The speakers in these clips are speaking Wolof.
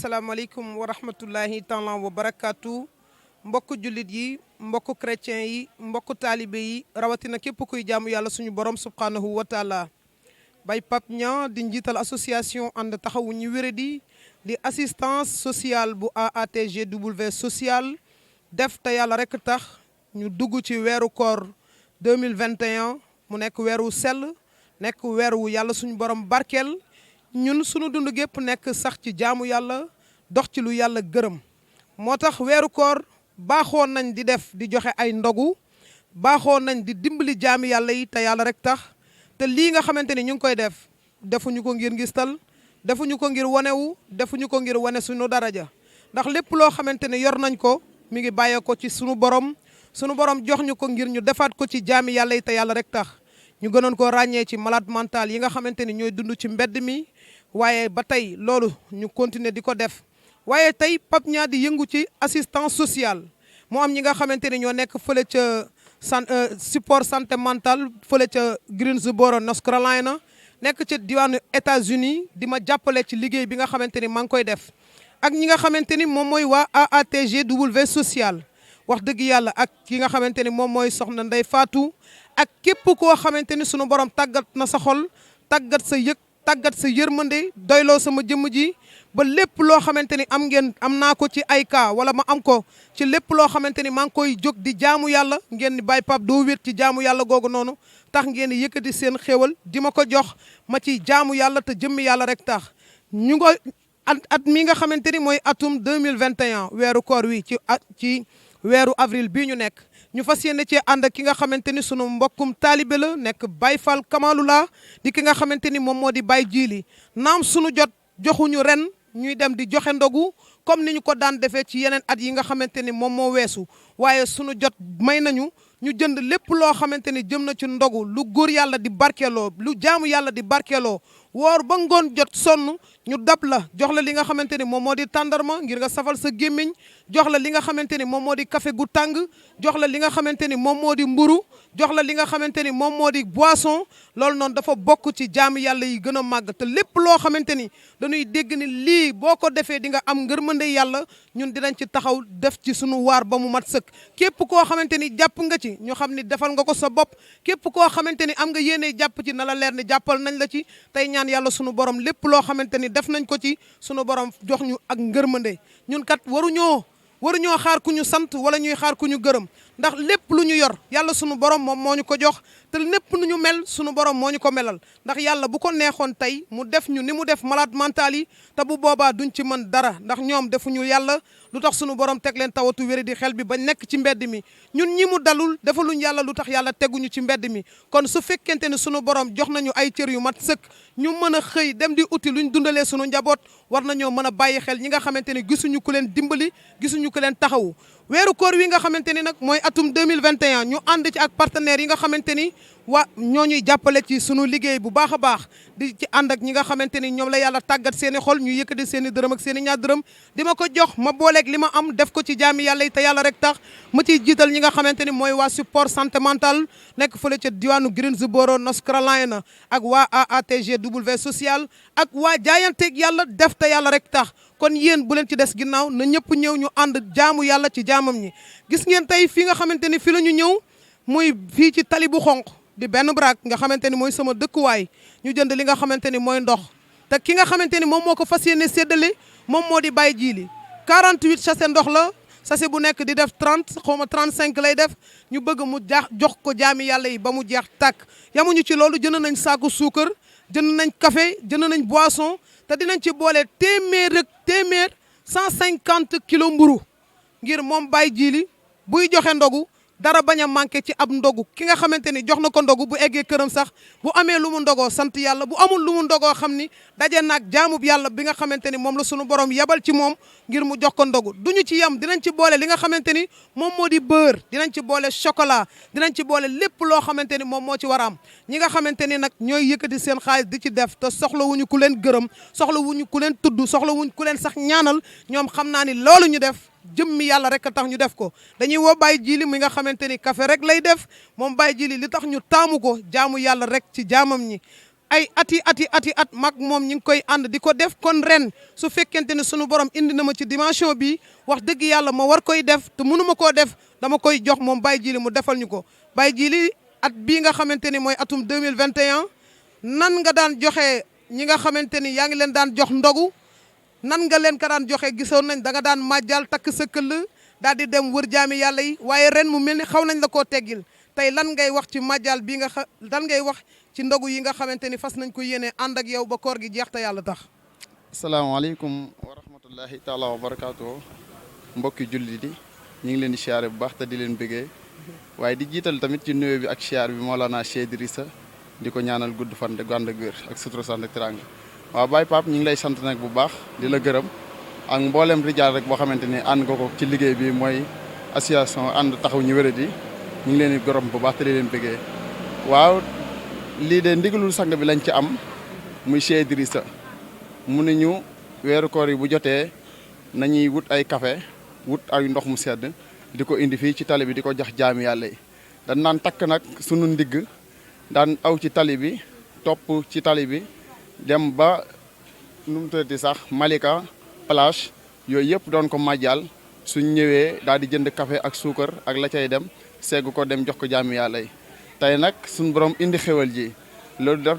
asalaamaaleykum wa rahmatullahi taala wa barakaatu mbokku jullit yi mbokku chrétien yi mbokku taalibe yi rawatina képp kuy jaamu yàlla suñu borom subhanahu wa taala Baye Pape Niang di njiital association ànd taxawu ñu wéradi di assistance sociale bu AATGW social def te yàlla rek tax ñu dugg ci weeru koor 2021 mu nekk weeru sell nekk weeru yàlla suñu borom barkeel ñun suñu dund gépp nekk sax ci jaamu yàlla dox ci lu yàlla gërëm moo tax weeru koor baaxoon nañ di def di joxe ay ndogu baaxoon nañ di dimbali jaami yàlla yi te yàlla rek tax te lii nga xamante ni ñu ngi koy def defuñu ko ngir ngistal defuñu ko ngir wanewu defuñu ko ngir wane suñu daraja ndax lépp loo xamante ne yor nañ ko mi ngi bàyyee ko ci sunu borom jox ñu ko ngir ñu defaat ko ci jaami yàlla yi te yàlla rek tax ñu gënoon koo ràññee ci malade mental yi nga xamante ni ñooy dund ci mbedd mi waaye ba tey loolu ñu continuer di ko def waaye tey Pape Niang di yëngu ci assistance sociale moo am ñi nga xamante ni ñoo nekk fële ca support santé mentale fële ca Greensboro North Carolina nekk ca diwaanu États-Unis di ma jàppale ci liggéey bi nga xamante ni maa ngi koy def ak ñi nga xamante ni moom mooy waa AATGW social wax dëgg yàlla ak ki nga xamante ni moom mooy soxna Ndey Faatu ak képp koo xamante ni sunu borom tàggat na sa xol tàggat sa yëg tàggat sa yërmande doyloo sama jëmm ji ba lépp loo xamante ni am naa ko ci ay cas wala ma am ko ci lépp loo xamante ni maa ngi koy jóg di jaamu yàlla ngeen ni Baye Pape doo wéet ci jaamu yàlla googu noonu tax ngeen di yëkkati seen xéwal di ma ko jox ma ci jaamu yàlla te jëmmi yàlla rek tax ñu ngo at mi nga xamante ni mooy atum 2021 weeru koor wi ci weeru avril bii ñu nekk ñu fas yéene cee ànd ak ki nga xamante ni sunu mbokkum taalibe la nekk Baye Fall Kamalula di ki nga xamante ni moom moo di Baye Jili naam sunu jot joxuñu ren ñuy dem di joxe ndogu comme ni ñu ko daan defee ci yeneen at yi nga xamante ni moom moo weesu waaye sunu jot may nañu ñu jënd lépp loo xamante ni jëm na ci ndogu lu góor yàlla di barkeeloo lu jaamu yàlla di barkeeloo woor ba ngoon jot sonn ñu dab la jox la li nga xamante ni moom moo di tàndarma ngir nga safal sa gémmiñ jox la li nga xamante ni moom moo di café gu tàng jox la li nga xamante ni moom moo di mburu jox la li nga xamante ni moom moo di boisson loolu noonu dafa bokk ci jaamu yàlla yi gën a màgg te lépp loo xamante ni dañuy dégg ni lii boo ko defee di nga am ngërmande yàlla ñun dinañ ci taxaw def ci sunu waar ba mu mat sëkk képp koo xamante ni jàpp nga ci ñu xam ni defal nga ko sa bopp képp koo xamante ni am nga yéene jàpp ci na la leer ni jàppal nañ la ci tey ñaan yàlla sunu borom lépp loo xamante ni def nañ ko ci sunu borom jox ñu ak ngërmande ñun kat waruñoo xaar ku ñu sant wala ñuy xaar ku ñu gërëm ndax lépp lu ñu yor yàlla sunu borom moom moo ñu ko jox te lépp nu ñu mel sunu borom moo ñu ko melal ndax yàlla bu ko neexoon tey mu def ñu ni mu def malade mental yi te bu boobaa duñ ci mën dara ndax ñoom defuñu yàlla lu tax sunu borom teg leen tawatu wéri di xel bi ba nekk ci mbedd mi ñun ñi mu dalul defaluñ yàlla lu tax yàlla teguñu ci mbedd mi kon su fekkente ni sunu borom jox nañu ay cër yu mat sëkk ñu mën a xëy dem di uti luñ dundalee sunu njaboot war nañoo mën a bàyyi xel ñi nga xamante ni gisuñu ku leen dimbali gisuñu ku leen taxawu weeru koor wi nga xamante ni nag mooy atum 2021 ñu ànd ci ak partenaires yi nga xamante ni ñoo ñuy jàppale ci sunu liggéey bu baax a baax di ci ànd ak ñi nga xamante ni ñoom la yàlla tàggat seen i xol ñu yëkkati seen i dërëm ak seen i ñaar dërëm di ma ko jox ma booleeg li ma am def ko ci jaami yàlla yi te yàlla rek tax ma ciy jiital ñi nga xamante ni mooy waa support santé mentale nekk fële ca diwaanu Greensboro North Carolina ak waa AATGW social ak waa jaayanteeg yàlla def te yàlla rek tax kon yéen bu leen ci des ginnaaw na ñëpp ñëw ñu ànd jaamu yàlla ci jaamam ñi gis ngeen tey fi nga xamante ni fi la ñu ñëw muy fii ci tali bu xonq di benn brak nga xamante ni mooy sama dëkkuwaay ñu jënd li nga xamante ni mooy ndox te ki nga xamante ni moom moo ko fas yéene séddale moom moo di Baye Jili 48 sachet ndox la sachet bu nekk di def 30 xaw ma 35 lay def ñu bëgg mu jox ko jaami yàlla yi ba mu jeex tàkk yamuñu ci loolu jënd nañ saaku suukar jënd nañ café jënd nañ boisson te dinañ ci boole téeméer 150 kilos mburu ngir moom Baye Jili buy joxe ndogu dara bañ a manqué ci ab ndogu ki nga xamante ni jox na ko ndogu bu eggee këram sax bu amee lu mu ndogoo sant yàlla bu amul lu mu ndogoo xam ni daje naag jaamub yàlla bi nga xamante ni moom la sunu borom yebal ci moom ngir mu jox ko ndogu duñu ci yem dinañ ci boole li nga xamante ni moom moo di beurre dinañ ci boole chocolat dinañ ci boole lépp loo xamante ni moom moo ci war a am ñi nga xamante ni nag ñooy yëkkati seen xaalis di ci def te soxlawuñu ku leen gërëm soxlawuñu ku leen tudd soxlawuñu ku leen sax ñaanal ñoom xam naa ni loolu ñu def jëmmi yàlla rek a tax ñu def ko dañuy woo Baye Jili mi nga xamante ni café rek lay def moom Baye Jili li tax ñu taamu ko jaamu yàlla rek ci jaamam ñi ay ati at mag moom ñi ngi koy ànd di ko def kon ren su fekkente ne sunu borom indi na ma ci dimension bi wax dëgg yàlla ma war koy def te mënuma koo def dama koy jox moom Baye Djily mu defal ñu ko. Baye Djily at bii nga xamante ni mooy atum 2021 nan nga daan joxe ñi nga xamante ni yaa ngi leen daan jox ndogu nan nga leen ko daan joxe gisoon nañ da nga daan màjjal takk sa këll daal di dem wër jaami yàlla yi waaye ren mu mel ni xaw nañ la koo teggil tey lan ngay wax ci màjjal bii lan ngay wax ci ndogu yi nga xamante ni fas nañ ko yéene ànd ak yow ba koor gi jeex te yàlla tax. asalaamaaleykum wa rahmatullahi taala wa barakaatu mbokki jullit yi ñu ngi leen di siyaare bu baax te di leen bëggee waaye di jiital tamit ci nuyoo bi ak siyaar bi Mawlana Cheikh Idrissa di ko ñaanal gudd fan de gànd ak wér ak sutura sant ak teraanga waaw Baye Pape ñu ngi lay sant nag bu baax di la gërëm ak mboolem rijaal rek boo xamante ni ànd nga ko ci liggéey bi mooy association ànd taxaw ñu wéradi ñu ngi leen di gërëm bu baax te di leen bëggee waaw lii de ndigalul sang bi lañ ci am muy Cheikh Idrissa mu ne ñu weeru koor yi bu jotee nañuy wut ay café wut ay ndox mu sedd di ko indi fii ci tali bi di ko jox jaami yàlla yi dañ naan takk nag sunu ndigg daan aw ci tali bi topp ci tali bi dem ba nu mu tuddati sax Malika plage yooyu yëpp doon ko màjjal suñ ñëwee daal di jënd café ak suukar ak la cay dem segg ko dem jox ko jaami yàlla yi tey nag suñu borom indi xéwal ji loolu def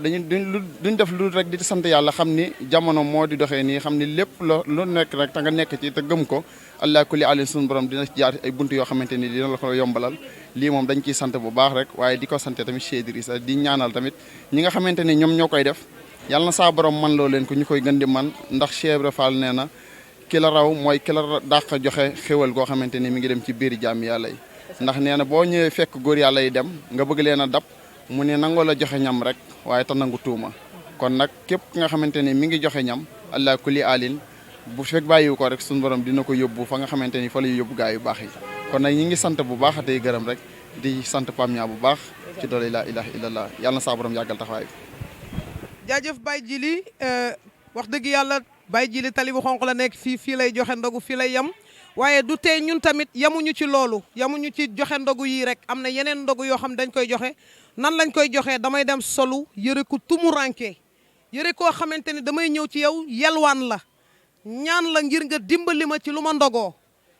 duñ def lu rek di sant yàlla xam ni jamono moo di doxee nii xam ni lépp lu nekk rek te nga nekk ci te gëm ko allah kulli alin suñu borom dina ci jaar ay bunt yoo xamante ni dina la ko yombalal lii moom dañ ciy sant bu baax rek waaye di ko sant tamit Cheikh Idrissa di ñaanal tamit ñi nga xamante ni ñoom ñoo koy def yàlla na saa borom man loo leen ko ñu koy gën di man ndax Cheikh Ibra Fall nee na ki la raw mooy ki la dàq joxe xéwal goo xamante ni mi ngi dem ci biir jaam yàlla yi ndax nee na boo ñëwee fekk góor yàlla yi dem nga bëgg leen a dab mu ne nangoo la joxe ñam rek waaye te nangu tuuma kon nag képp ki nga xamante ni mi ngi joxe ñam allah kulli alin bu fekk bàyyiwu ko rek suñu borom dina ko yóbbu fa nga xamante ni fa lay yóbbu gaa yu baax yi kon nag ñi ngi sant bu baax tey gërëm rek di sant Pam ñaa bu baax ci doole laa ilaha illallah yàlla na saa borom yàggal taxawaay bi. jaajëf Baye Djily wax dëgg yàlla Baye Djily tali bu xonq la nekk fii lay joxe ndogu fii lay yem waaye du tey ñun tamit yamuñu ci loolu yamuñu ci joxe ndogu yii rek am na yeneen ndogu yoo xam dañ koy joxe nan lañ koy joxee damay dem solu yëre ko tumuranke yëre koo xamante ni damay ñëw ci yow yelwaan la ñaan la ngir nga dimbali ma ci lu ma ndogoo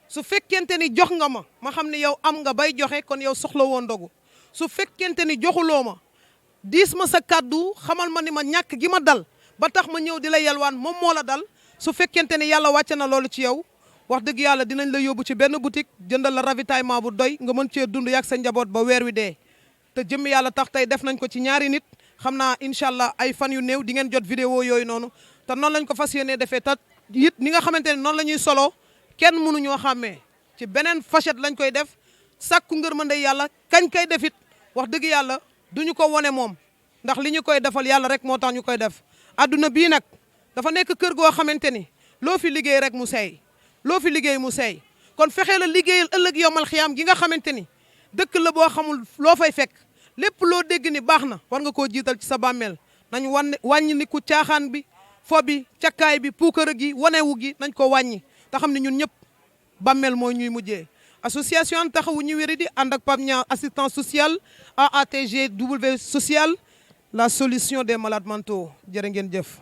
su fekkente ni jox nga ma xam ne yow am nga bay joxe kon yow soxla woo ndogu su fekkente ni joxuloo ma diis ma sa kàddu xamal ma ni ma ñàkk gi ma dal ba tax ma ñëw di la yelwaan moom moo la dal su fekkente ni yàlla wàcce na loolu ci yow wax dëgg yàlla dinañ la yóbbu ci benn boutique jëndal la ravitaillement bu doy nga mën cee dund yàgg sa njaboot ba weer wi dee te jëmm yàlla tax tey def nañ ko ci ñaari nit xam naa incha allah ay fan yu néew di ngeen jot vidéo yooyu noonu te noonu lañ ko fas yéenee defee te it ni nga xamante ne noonu la ñuy solo kenn mënuñoo xàmmee ci beneen facette lañ koy def sàkku ngërmande yàlla kañ koy def it wax dëgg yàlla duñu ko wone moom ndax li ñu koy defal yàlla rek moo tax ñu koy def adduna bii nag dafa nekk kër goo xamante ni loo fi liggéey rek mu seey loo fi liggéey mu seey kon fexee la liggéeyal ëllëg yomal xiyaam gi nga xamante ni dëkk la boo xamul loo fay fekk lépp loo dégg ni baax na war nga koo jiital ci sa bàmmeel nañ wàññi ni ku caaxaan bi fo bi cakkaay bi puukara gi wanewu gi nañ ko wàññi te xam ne ñun ñëpp bàmmeel mooy ñuy mujjee association taxawu ñu wéri di ànd ak Pape Niang assistance sociale AATGW social la solution des malades mentaux jërë ngeen jëf